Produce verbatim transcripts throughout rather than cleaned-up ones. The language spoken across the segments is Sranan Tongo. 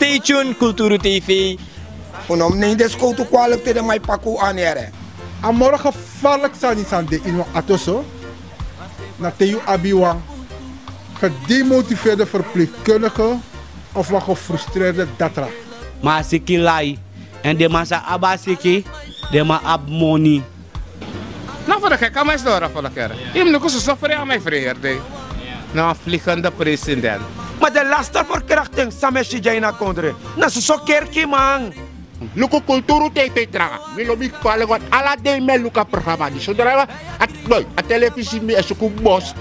Stay tuned, Kulturu T V. Un no mus neem den skowtu kwalik te den man e paki un anere. A moro gevaarlijk sani san de ini wan atoso, na te yu abi wan gedemotiveerde verpleegkundige of wan gefrustreerde datra. Ma a siki lai, èn den man san abi a siki, den man abi moni. Na fu de gek a man e sidon ora fu de kere. Yu mus luku soso frei a man e frei heri dei. Na wan vliegende president. Ma den laste verkrachting san mi e si dya ini a kondre, na soso kerkiman. Luku Kulturu T V tranga. Mi lobi kwalik want ala dei mi e luku a programa disi. Sodra a, a telefisi mi e suku bos.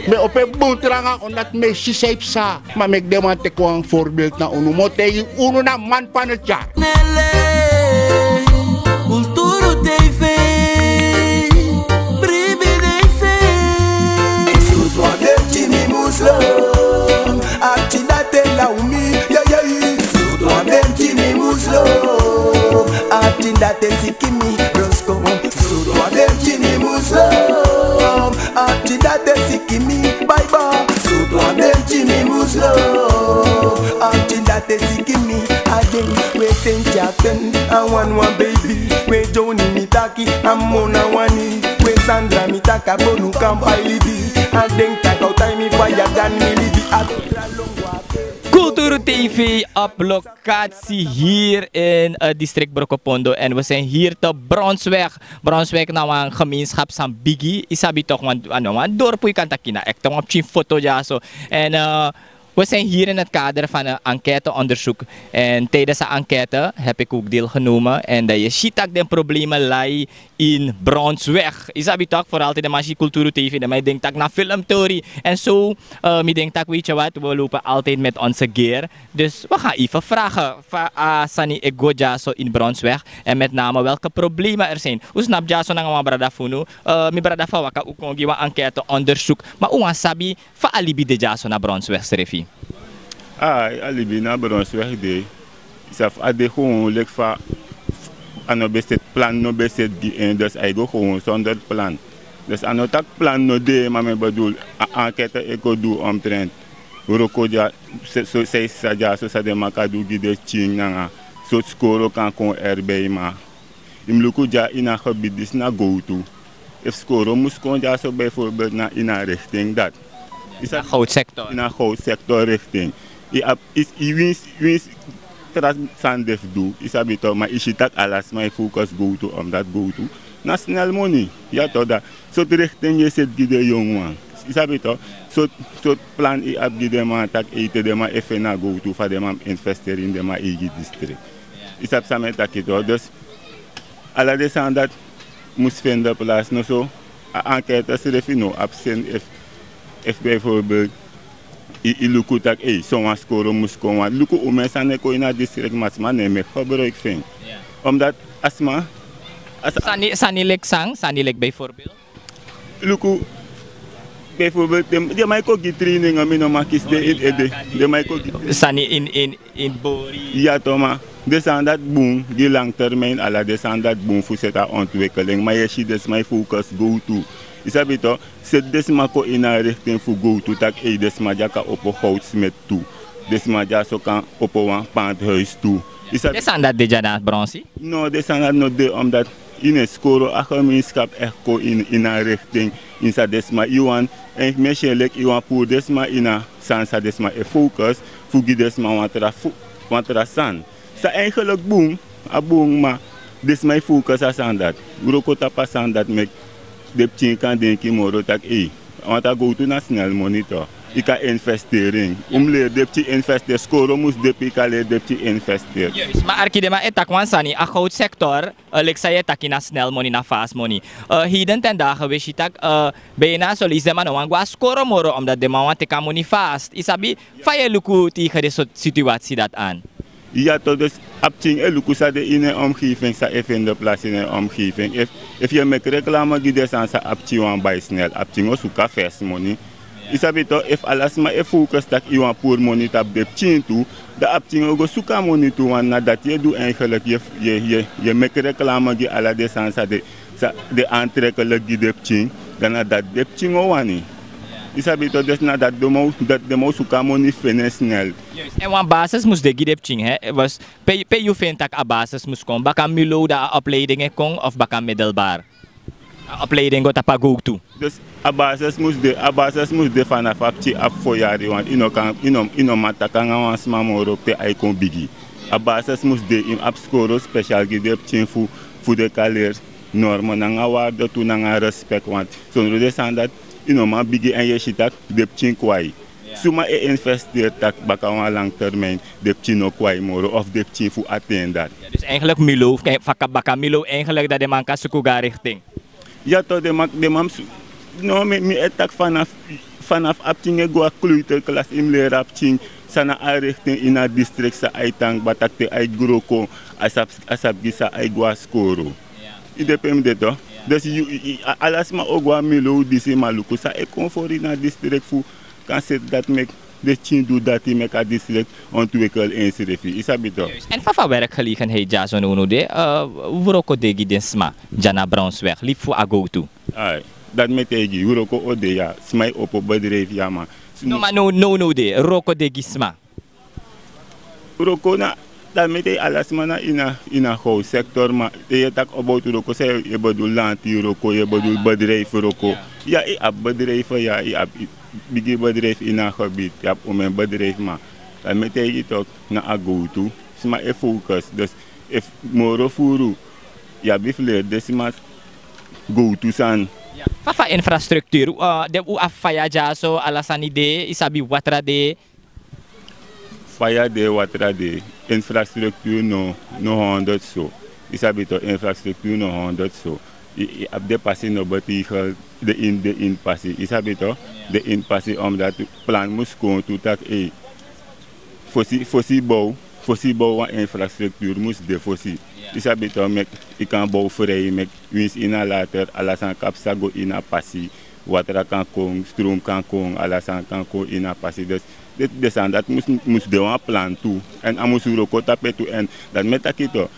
Mi e opo en bun tranga omdat mi e si san yu psa. Ma meki den man teki wan voorbeeld na unu. Mi o taigi unu na man van het jaar. Nele, Kulturu T V, bribi den fe. Sutu a den tini Muslim, arti dati e law mi, yeah, yeah. Sutu a den tini Muslim, arti dati e siki mi, brosko. Sutu a den tini Muslim, arti dati e siki mi, bye bye. Sutu a den tini Muslim, arti dati e siki mi, a den we senti a ten, a wan wan baby, we Johnny mi taki, a mona wani, we Sandra mi taki a bonu kan bai libi, a den taki a o tai mi faya gan mi libi, a Kulturu T V op locatie hier in het district Brokopondo. En we zijn hier te Bronsweg. Bronsweg na wan gemeenschap san bigi. Yu sabi toch, wan, wan, wan dorpu, yu kan taki na echt wan pikin foto dyaso. En eh, we zijn hier in het kader van een enquêteonderzoek. En tijdens de enquête heb ik ook deelgenomen. En dat je ziet dat den problemen lai in Bronsweg. Yu sabi toch, vooral te den man si Kulturu T V, den man e denki tak' na filmtori. En zo, eh, mi denki tak', weet je wat, we lopen altijd met onze gear. Dus we gaan even vragen fa a sani e go dyaso in Bronsweg. En met name welke problemen er zijn. Un snapu dyaso nanga wan brada fu unu. Eh, mi brada, fa waka un kon gi wan enquêteonderzoek. Ma un wani sabi fa a libi de dyaso na Bronsweg srefi. Ai, a libi na Bronsweg de. Yu sabi, a de gewoon leki fa a no ben seti plan, no ben seti gi en, dus a e go gewoon zonder plan. Dus a no taki plan no de, ma mi e bedoel, a enquête e kon du omtrent wroko dya, so, so, san yu sa dyaso, san den man kan du gi den pikin nanga sortu skoro kan kon er bij, ma yu mus luku dya ini a gebied disi na gowtu. Efu skoro mus kon dyaso bijvoorbeeld na ini a richting dati. Yu sabi, na gowtu sector. Ini a gowtu sector richting. Yu abi, yu, yu winsi, winsi tra sani de fu du, yu sabi toch, ma yu si tak' ala sma e focus gowtu, omdat gowtu na snel moni. Ya toch, da sortu richting yu e seti gi den yongu wan. Yu sabi toch, sortu, sortu plan yu abi gi den man tak' ei, te den man e feni a gowtu, fa den man investeri ini den man eigi district. Yu sabi san mi e taki toch, dus ala den sani dati mus feni den plasi, noso a enquête srefi no abi seni efu, efu bijvoorbeeld yu, yu luku tak' ei, sowan skoro mus kon wan. Luku un meki sani e kon ini a district, ma sma no e meki gebruik fu en. Omdat a sma, a sa- Sani, sani leki san, sani leki bijvoorbeeld? Luku, bijvoorbeeld, den, den man e kon gi training, mi no man kisi den ini ede. Den man e kon gi training. Sani ini, ini, ini bori. Ya toch, ma den sani dati bun gi langtermijn, ala den sani dati bun fu seti a ontwikkeling, ma yu e si den sma e focus gowtu. Yu sabi toch, seti den sma kon ini a richting fu gowtu, tak' ei, den sma dya kan opo goudsmid tu. Den sma dyaso kan opo wan pandhuis tu. Yu sabi. Den sani dati de dya na Bronsi? No, den sani dati no de, omdat yu no e skoro a gemeenschap echt kon ini, ini a richting ini san den sma e wani. En mi e si en leki yu wani puru den sma ini a sani san den sma e focus fu gi den sma wan tra fu, wan tra sani. San eigenlijk bun, a bun, ma den sma e focus a sani dati. Wroko tapu a sani dati meki den pikin kan denki moro tak' ei, want a gowtu na snel moni toch. Yu kan investeri en. Un mus leri den pikin investeri. Skoro mus de pe yu kan leri den pikin investeri. Yes, ma arki, den man e taki wan sani, a gowtu sector, eh, leki san yu e taki, na snel moni, na fast moni. Eh, heden ten dagen wi e si tak', eh, bijna son leisi den man no wani go na skoro moro, omdat den man wani teki a moni fast. Yu sabi, fa yu e luku tegen den sortu situatie dati aan? Ya toch, dus a pikin e luku san de ini en omgeving, san e feni den plasi ini en omgeving. Efu, efu yu e meki reclame gi den sani san a pikin wani bai snel, a pikin o suku a fesi moni. Yu sabi toch, efu ala sma e focus tak' yu wani puru moni tapu den pikin tu, dan a pikin o go suku a moni tu, want na dati yu e du eigenlijk, yu e, yu e, yu e, yu e meki reclame gi ala den sani san de, san de aantrekkelijk gi den pikin, dan na dati den pikin o wani. Yu sabi to, dus na dati den man o suku a moni feni en snel. Èn wan basis mus de gi den pikin, hè? Pe yu feni tak' a basis mus kon baka? Milo, da a opleiding e kon of baka middelbar? A opleiding go tapu a gowtu. Dus a basis mus de a basis mus de fanafu a pikin abi fo yari, want yu no man taki nanga wan sma moro pe a e kon bigi. A basis mus de, yu mus abi skoro spesial gi den pikin fu den kan leri norme nanga warde tu nanga respek, want sondro den sani dati yu no man bigi èn yu e si tak' den pikin kwai. Suma e investeri tak' baka wan lang termijn den pikin no kwai moro of den pikin fu a ten dati? Dus eigenlik milo, faka baka milo eigenlik dati den man kan suku go a rikting. Ya to den man den man mus no mi e taki fanafu a pikin e go a kleuterklas yu mus leri a pikin san na a rikting ini a distrikt san a e tan kba tak' te a e gro kon a sabi gi san a e go a skoro. Yu de pe mi de to? Dus ala sma o go a milo disi ma luku san e kon fori ini a distrikt fu kan seti dati meki den pikin du dati meki a distrikt ontwikel ensrefi, yu sabi to. Èn fa fa werkgelegenheid dyaso nownow de? Wroko de gi den sma dya na brownsweg libi fu a gowtu? Dati mi e taigi yu, wroko o de ya. Sma e opo bedrijfi ya ma. No ma nownow de wroko de gi sma? Wroko na dati mi e taigi ala sma na ini a howsektor ma te yu e taki about wroko san yu e bedul lanti wroko yu e bedul bedrijfi wroko? Ya yu abi bedrijfi ya yu abi bigi bedrijfi ini a gebit yu abi omen bedrijfi ma dati mi e taigi yu tok' na a gowtu sma e focus dus efu moro furu yu abi fu leri den sma gowtu sani. Fa fa infrastructuur? Den un abi faya dyaso ala sani de yu sabi watra de? Faya de watra de. Infrastructuur no no honderd so. Yu sabi to infrastructuur no honderd so. Yu abi den pasi no beteigel den ini den ini pasi yu sabi to. Den ini pasi omdati plan mus kon tu taki ei fosi bow fosi bow wan infrastructuur mus de fosi. Yu sabi to meki yu kan bow frei meki winsi ini a later ala sani kan psa go ini a pasi. Watra kan kon strom kan kon ala sani kan kon ini a pasi dus den sani dati mus de wan plan tu. Èn a mus wroko tapu en tu èn dati mi e taki to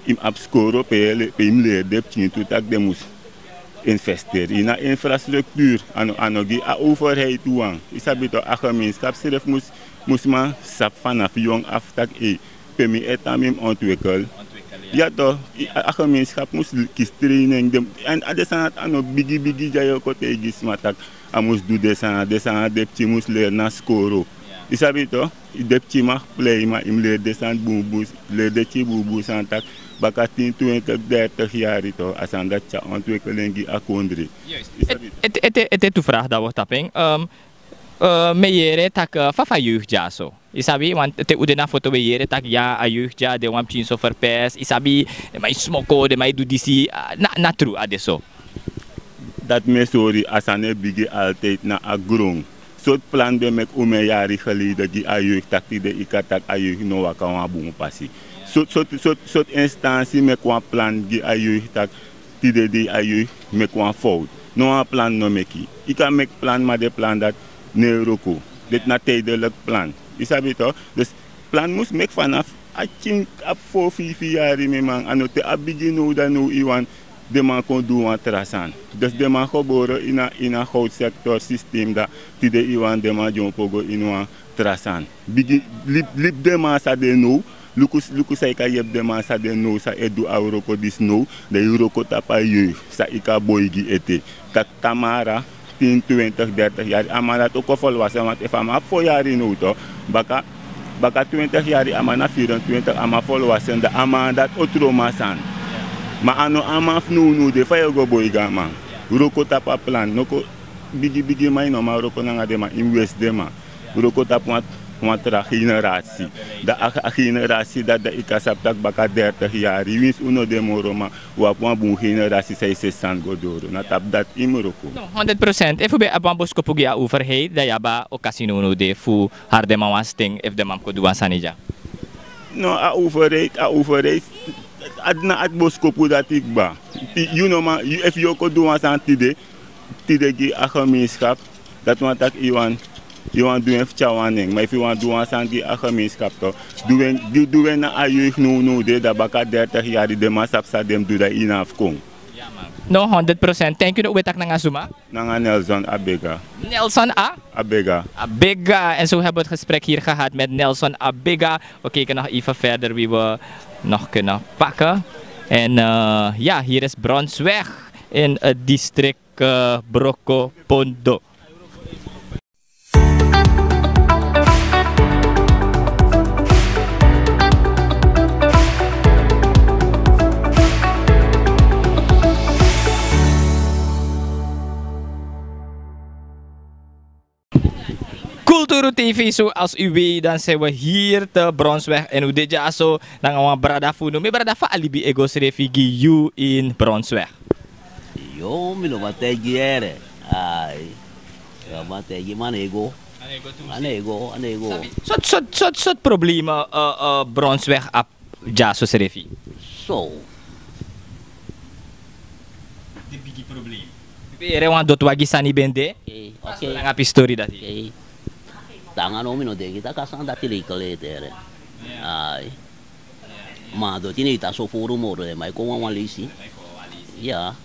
yu mus abi skoro pe yu mus leri den pikin tu tak' den mus investeri ini a infrastructuur. A no gi a overheid wawan yu sabi to a gemeenskap srefi mus man sabi fanafu yong afu tak' ei pe mi e tan mi mus ontwikel. Ya to a gemeenskap mus kisi training den èn a den sani dati a no bigi bigi dya yu o kon taigi sma tak' a mus du den sani na den sani na den pikin mus leri na skoro. Yu sabi to den pikin mag plei ma yu mus leri den sani bunbun leri den pikin bunbun sani tak' baka tin twintik dertig yari to a sani dati tyari ontwikkeling gi a kondri. Ete tu vraag dan word tapping. Mi e yere tak' fa fa jeugd dyaso? Yu sabi want te un de na foto we yere tak' ya a jeugd dya den wan pikin so ferpes yu sabi den man e smoko den man e du disi. Na tru a de so? Dati mi e sori a sani e bigi altijdi na a gron. Sortu plan ben meki un men yari geleide gi a jeugd tak' tide yu kan taki a jeugd no waka wan bun pasi. Sortu instansi meki wan plan gi a jeugd tak' tide di a jeugd meki wan fowtu. No wan plan no meki yu kan meki plan ma den plan dati no e wroko. Deti na tijdelik plan. Yu sabi to dus plan mus meki fanafu a pikin abi fo fifi yari mi man a no te a bigi now dan now yu wani den man kon du wan tra sani. Dus den man gebore ini a howtu sektor sistem dan tide yu wani den man dyompo go ini wan tra sani. Bigi libi den man san de now luku san yu kan yepi den man san de now san e du a wroko disi now. Dan yu wroko tapu a yei san yu kan boi gi ete tak' tamara tin twintik dertig yari a man dati o kon folwasen want efu a man abi fo yari now to baka twintik yari a man na firentwintik a man folwasen dan a man dati o tron man sani. Ma a no a man fu nownow de fa yu o go boi gi a man? Wroko tapu a plan no kon bigi bigi man yu no man wroko nanga den man yu mus wesi den man. Wroko tapu wan tra generasi dan a generasi dati dan yu kan sabi tak' baka dertig yari winsi un no de moro ma un abi wan bun generasi san e seti sani go doro na tapu dati yu mus wroko. Honderd procent efu un ben abi wan boskopu gi a overheid dan yu abi a okasi nownow de fu hari den man wan sten efu den man mus kon du wan sani dya? No a overheid a overheid a di na ati boskopu dati kba. Yu no man efu yu o kon du wan sani tide tide gi a gemeenskap. Dati wani tak' yu wani du en fu tyari wan nen ma efu yu wani du wan sani gi a gemeenskap to du en na a jeugd nownow de dan baka dertig yari den man sabi san den mus du dan yu no abi fu kon. No, honderd procent. Thank you. No, we taki nanga suma? Nanga Nelson Abega. Nelson A? Abega. Abega. En zo hebben we het gesprek hier gehad met Nelson Abega. We kijken nog even verder wie we nog kunnen pakken. En eh, ja, hier is Bronsweg in het district eh, Brokopondo. Kulturu T V, zoals u weet, dan zijn we hier te Bronsweg en u dit jaar zo nanga wan brada fu unu. Mi brada, fa a libi e go srefi gi yu in Bronsweg? Yo, mi no man taigi yu ere. Ai. Yo, man taigi man ego. Ane go, ane go. Sort, sort, sort, sort problema eh, eh, Bronsweg abi dyaso srefi? So. De bigi problem. Pe yere wan dotwagi sani ben de. Oke, oke. Nanga pistori dati. Oke. Tanga no mi no denki taki a sani dati lekel ete ere. Ai. Ma a doti no e tan so furu moro, ma e kon wan wan leisi. Ya.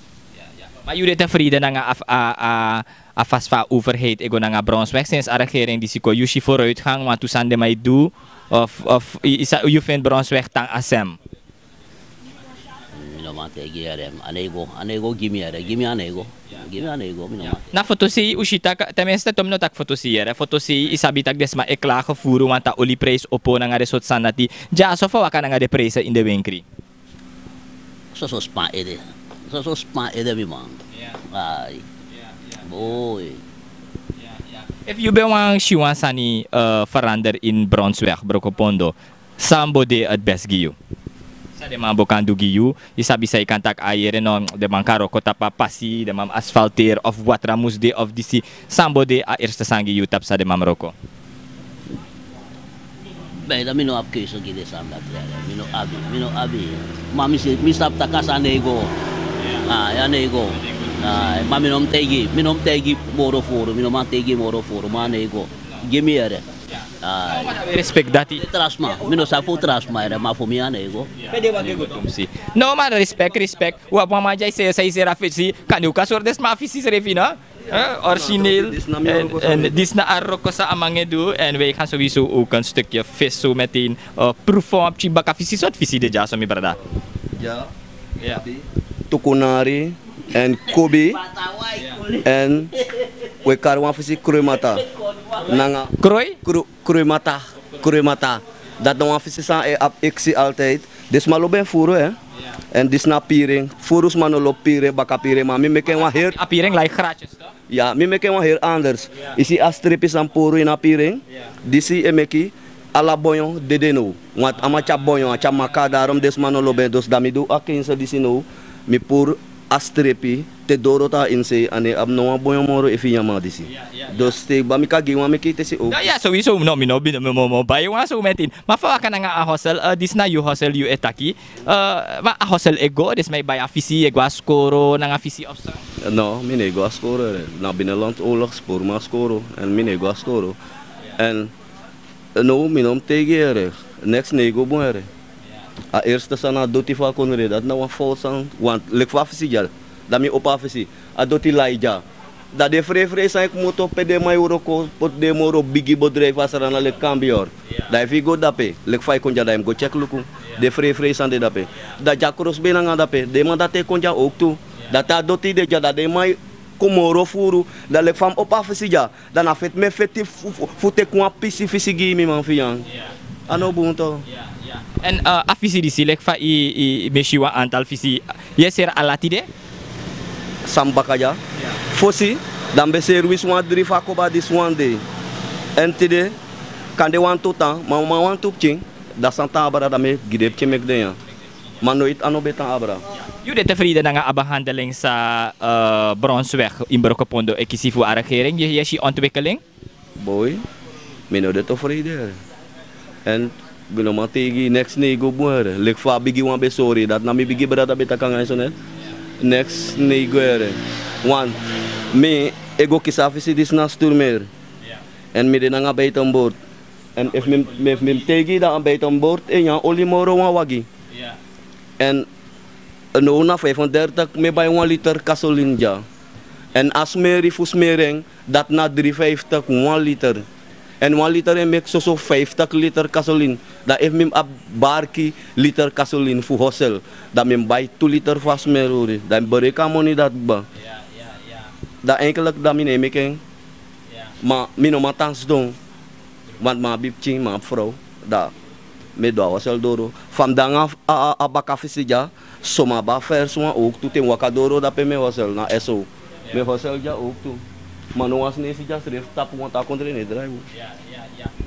Ma yu de tevreden nanga a, a, a, a fasi fa a overheid e go nanga Bronsweg sinds a regering disi kon? Yu si vooruitgang, want tu sani den man e du, of, of yu, yu sa, yu feni Bronsweg tan a sem? Mi no man taigi yu ere, a no e go, a no e go gi mi ere, gi mi a no e go. Gi mi a no e go, mi no man. Na fotosei un si taki, tenminste, te mi no taki fotosei ere, fotosei yu sabi taki den sma e klage furu, want a olieprijs opo nanga den sortu sani dati. Dyaso fa waka nanga den prijse in den wenkri? Soso span ede. Soso span ede, mi man. Ai. Boi. Efu yu ben wani si wan sani eh, verander in Bronsweg, Brokopondo, san bo de het best gi yu? San den man bo kan du gi yu? Yu sabi san yu kan taki, a yere no, den man kan wroko tapu a pasi, den man asfalteri of watra mus de of disi. San bo de a eerste sani gi yu tapu san den man mus wroko? Bijna mi no abi keuze gi den sani dati. Mi no abi, mi no abi. Ma mi si, mi sabi taki a sani no e go. Ah, ya no e go. Ah, ma mi no mus taigi, mi no mus taigi moro furu, mi no man taigi moro furu, ma a no e go. Gi mi ere. Ah. Respect dati. Tra sma, mi no sabi fu tra sma ere, ma fu mi a no e go. No, ma respect, respect. Wi abi wan man dya e seri, seri a fesi, kan yu kan sori den sma a fesi srefi, no? Eh, origineel. En, en disi na a wroko san a man e du. En wij gaan sowieso ook een stukje vis zo meteen eh, proeven. Wan pikin baka fisi, sortu fisi de dyaso, mi brada? Ya. Tukunari en kobi. En we kari wan fisi kroimata. Nanga kroi? Kro-, kroimata. Kroimata. Dati na wan fisi san e abi eksi altijd. Den sma lobi en furu, hè. En disi na piring. Furu sma no lobi piring, baka piring, ma mi meki en wan heri. A piring like gratis, toch? Ya, mi meki en wan heri anders. Yu si a strepi san mi puru ini a piring? Disi e meki ala bonyo dede now. Want a man tyari bonyo, a tyari maka, daarom den sma no lobi en. Dus dan mi du a kense disi now. Mi puru a strepi te doro te a ini sei, a no e abi no wan bonyo moro efu yu nyan a man disi. Dus te baka mi kan gi wan meki te si o. Ya, ya, sowieso, no, mi no, mi no, mi no, mi no bai wan so metin. Ma fa waka nanga a hosel, eh, disi na yu hosel yu e taki. Eh, ma a hosel e go, den sma e bai a fisi, e go a skoro nanga fisi of so? No, mi no e go a skoro, eh. Na binnenland oorlog spoor mi a skoro. En mi no e go a skoro. En, eh, no, mi no mus taigi yu, eh. Neks no e go bun, eh. A eerste sani a doti fu a kondre, dati na wan fout sani. Want leki fa a fisi dya, dan mi opo a fisi, a doti lai dya. Dan den freifrei sani e komoto pe den man e wroko, poti den moro bigi bedrijf a Sranan leki Kambior. Dan efu yu go dape, leki fa yu kon dya, dan yu mus go tyeki luku. Den freifrei sani de dape. Dan dya krosbei nanga dape, den man dati e kon dya ook tu. Dan te a doti de dya, dan den man e kon moro furu. Dan leki fa mi opo a fisi dya, dan na feti mi e feti fu, fu, fu teki wan pisi fisi gi yu, mi man, fu yu nyan. A no bun tu. En, eh, a fisi disi, leki fa yu, yu, yu ben si wan aantal fisi, yu e seri ala tide? San mi baka dya. Fosi, dan mi ben seri winsi wan dri fu a koba disi wan dei. En tide, kan de wantu tan, ma wan, wantu pikin, dan san tan abra dan mi e gi den pikin meki den nyan. Ma noiti a no ben tan abra. Yu de tevreden nanga a behandeling san, eh, Bronsweg in Brokopondo e kisi fu a regering? Yu, yu e si ontwikkeling? Boi, mi no de tevreden. En mi no man taigi yu, neks no e go bun, eh. Leki fa a bigi wan ben sori, dati na mi bigi brada ben taki nanga yu so net. Neks no e go, eh. Want mi e go kisi a fisi disi na Sturmeer. En mi de nanga Buitenboord. En efu mi, mi, efu mi taigi yu, dan a Buitenboord e nyan oli moro wan wagi. En Now na vijfendertig mi e bai wan liter gasolin dya. Èn a smeri fu smeri en, dati na dri vijftig wan liter. Èn wan liter e meki soso vijftig liter gasolin. Dan efu mi abi barki liter gasolin fu hosel, dan mi mus bai tu liter fu a smeri ori. Dan mi bereiki a moni dati kba. Dan enkeliki dan mi no e meki en. Ma mi no man tan sidon. Want mi abi pikin, mi abi frow. Dan mi e du a hosel doro. Fa mi de nanga a, a, a baka fisi dya, so mi abi a fersi wan owktu, te mi waka doro dape mi e hosel na eso. Mi e hosel dya owktu. Ma no wan sneisi dya srefi tapu, want a kondre no e drai.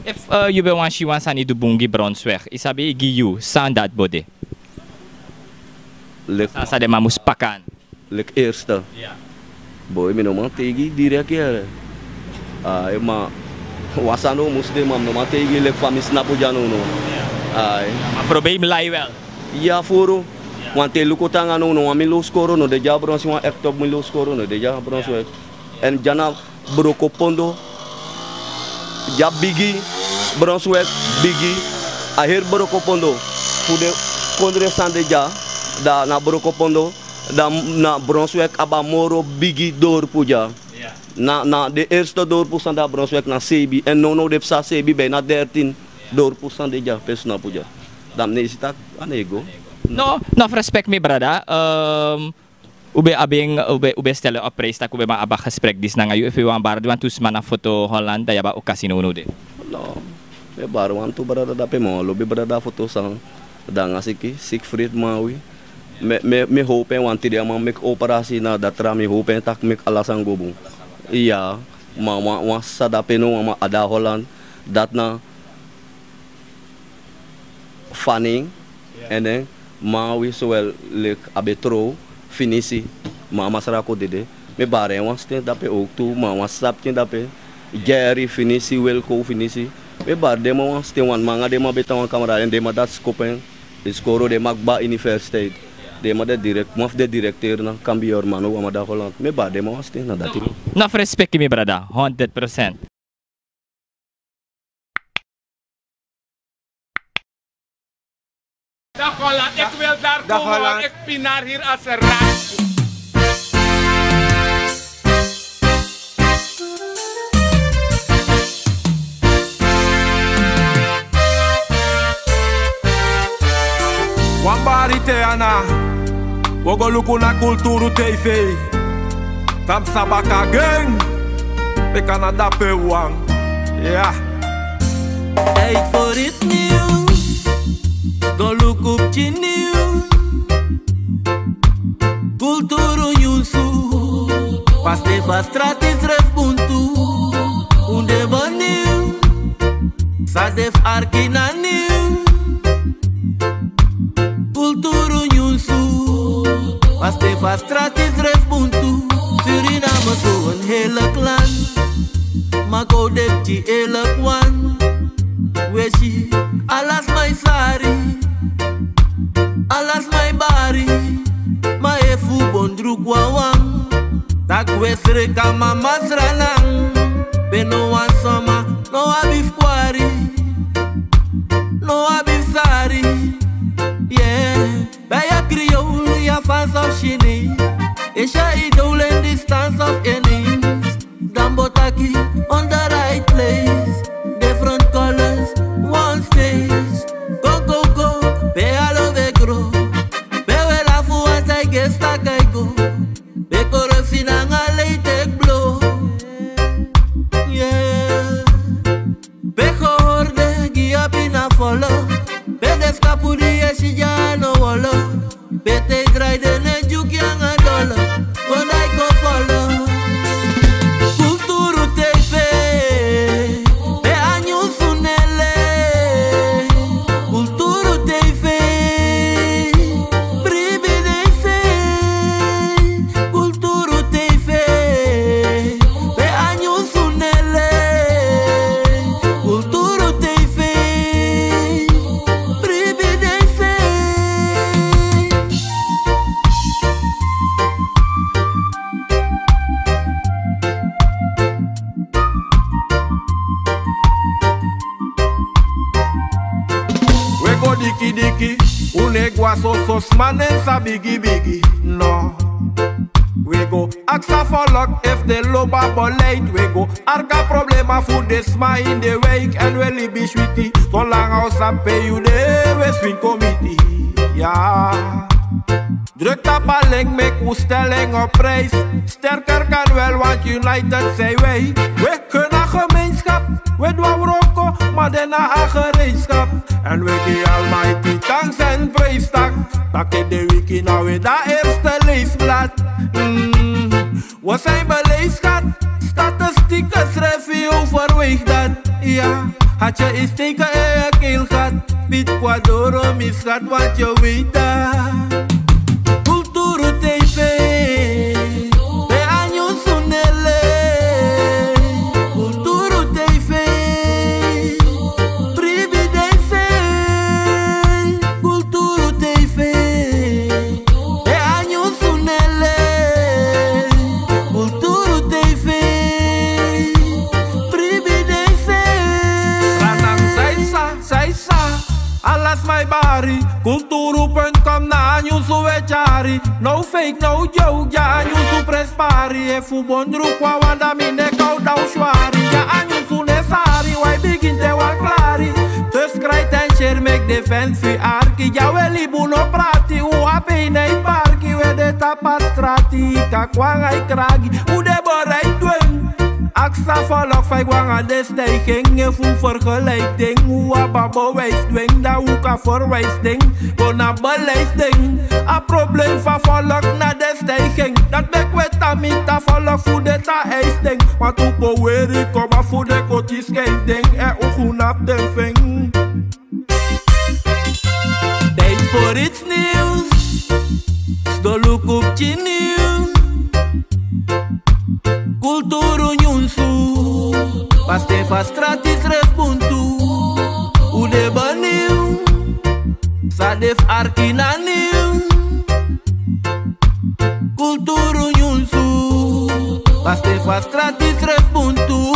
Efu, eh, yu ben wani si wan sani du bun gi Brownsweg, yu sabi gi yu san dati bo de? Leki san, san den man mus paka. Leki eerste. Boi, mi no man taigi yu direct yere. Ai, ma wan sani no mus de, ma mi no man taigi yu leki fa mi snapu dya nownow. Ai. Ma probleem lai wel. Ya, furu. Want te yu luku te nanga nownow, wan Milo Skoro no de dya Brownsweg, wan Ektop Milo Skoro no de dya Brownsweg. Èn dya na Brokopondo. Dya bigi, Brownsweg bigi. A heri Brokopondo fu den kondre san de dya, dan na Brokopondo, dan na Brownsweg abi a moro bigi dorpu dya. Na, na den eerste dorpu san de a Brownsweg na seibi. Èn nownow den psa seibi, bijna dertien dorpu san de dya, pe yu snapu dya. Dan mi no e si taki a no e go. No, no, respect mi brada. Ehm, Un ben abi en, un ben, un ben stel en op prijs taki un ben man abi a gesprek disi nanga yu. Efu yu wani bari wantu sma na Foto Holland, dan yu abi a okasi nownow de. No, mi e bari wantu brada dape, mi wan lobi brada Foto san, dan nanga Siki, Siegfried Maui. Mi, mi, mi howpu en, want tide a man meki operasi na datra, mi howpu en taki meki ala san go bun. Ya, ma wan, wan sisa dape no, wan man a de a Holland, dati na Fanny, èn den Maui, sowel leki a ben trow, Finisi, ma a masra kon dede. Mi e bari en wan sten dape owktu, ma wan sisa pikin dape, Jerry Finisi, Wilco Finisi. Mi e bari den man wan sten, want mi nanga den man ben tan wan kamera, èn den man dati skopu en, den Skoro, den man kba universiteit. Den man de direct, wan fu den directeur na Cambior, ma now a man de a Holland. Mi e bari den man wan sten, na dati. No, fu respect mi brada, honderd procent. Dag Holland, ik wil daar komen, want ik pinaar hier als een raad. Wan bari te ana, wi o go luku na Kulturu T V. Tamsa baka gen, bika na dape wan. Ya. Tijd voor iets nieuws. Go luku pikin nieuws. Kulturu nyunsu. Paste fu a strati srefi bun tu. Un de bun nieuw. San de fu arki na nieuw. Kulturu nyunsu. Paste fu a strati srefi bun tu. Suriname so een heerlijk land. Ma kon u de pikin eerlijk wan. Wi e si ala sma e sari. Ala sma e bari. Ma efu un bon druku wawan, taki wi e sreka mama sranan. Pe no wan sma no abi fu kwari. No abi fu sari. Yeah. Bij a Creole, ya fans of Chinees. Asia, Idol en distance of enemies. Dan bo taki on the right place. Different colors, one stage. Go, go, go, pe alo we gro. Pe we lafu want a e gesta kai go. Pe korosi nanga lei teki blo. Yeah. Pe go horde gi a pina folo. Pe den skapu di e si dya no wolo. Pe te drai den e dyuki anga dolo. Kon dai kon folo. Kulturu T V. Pe a nyunsu nele. Kulturu T V. Bribi den se. Kulturu T V. Pe a nyunsu nele. Kulturu T V. Bribi den se. We go diki diki. Un no e go na soso sma, no en sa bigi bigi, no. Wi e go aksi a folku efu den lobi a beleid. Wi e go arki a problema fu den sma ini den wijk èn wi e libi switi. Solanga un sabi pe yu de, wi e swinkomiti. Ya. Druk tapu a link, meki un stel en op prijs. Sterker kan wel, want united zijn wij. Wi e gun a gemeenschap, wi e du a wroko, ma den na a gereedschap. Èn wi e gi Almighty thanks èn prijs, taki, taki den wiki na wi de eerste leesblad. Mm. Wi zijn beleid, schat. Statistieken schrijven overweeg dat. Ja, had je eens teken in je keelgat. Piet Kwadoro, mi schat, wat je weet dat. Kulturu T V, pe a nyunsu nele. Kulturu T V, pribi den sei. Kulturu T V, pe a nyunsu nele. Kulturu T V, pribi den sei. Sanan saisa, saisa, ala sma e bari. Kulturu punt com na a nyunsu wi e tyari. No fake, no joke, ya a nyunsu prenspari. Efu bondru kon a wanda, mi no e kowru dan un swari. Ya a nyunsu no e sari, wi e bigin te wan klari. Subscribe èn share, meki den fans fu wi arki. Ya wi e libi, un no prati, un abi en na e parki. Wi e de tapu a strati, kakwan ai kragi. Un de bereid dwen. Aksi a folku fa yu go nanga den stijging, efu un vergelijk den. Un abi a bewijs dwen, dan un kan verwijs den. Go na beleid den. A probleem fu a folku na den stijging. Dati meki wi e tan miti a folku fu den tan eis den. Ma tu kon weri koma fu den koti skijf den. Èn un fu napu den feng. Tijd voor iets nieuws. Sdoluku pikin nyunsu. Kulturu nyunsu. Paste fa strati srefi buntu. Un de benieuwd. San de fu arki na nyunsu. Kulturu nyunsu. Paste fa strati srefi buntu.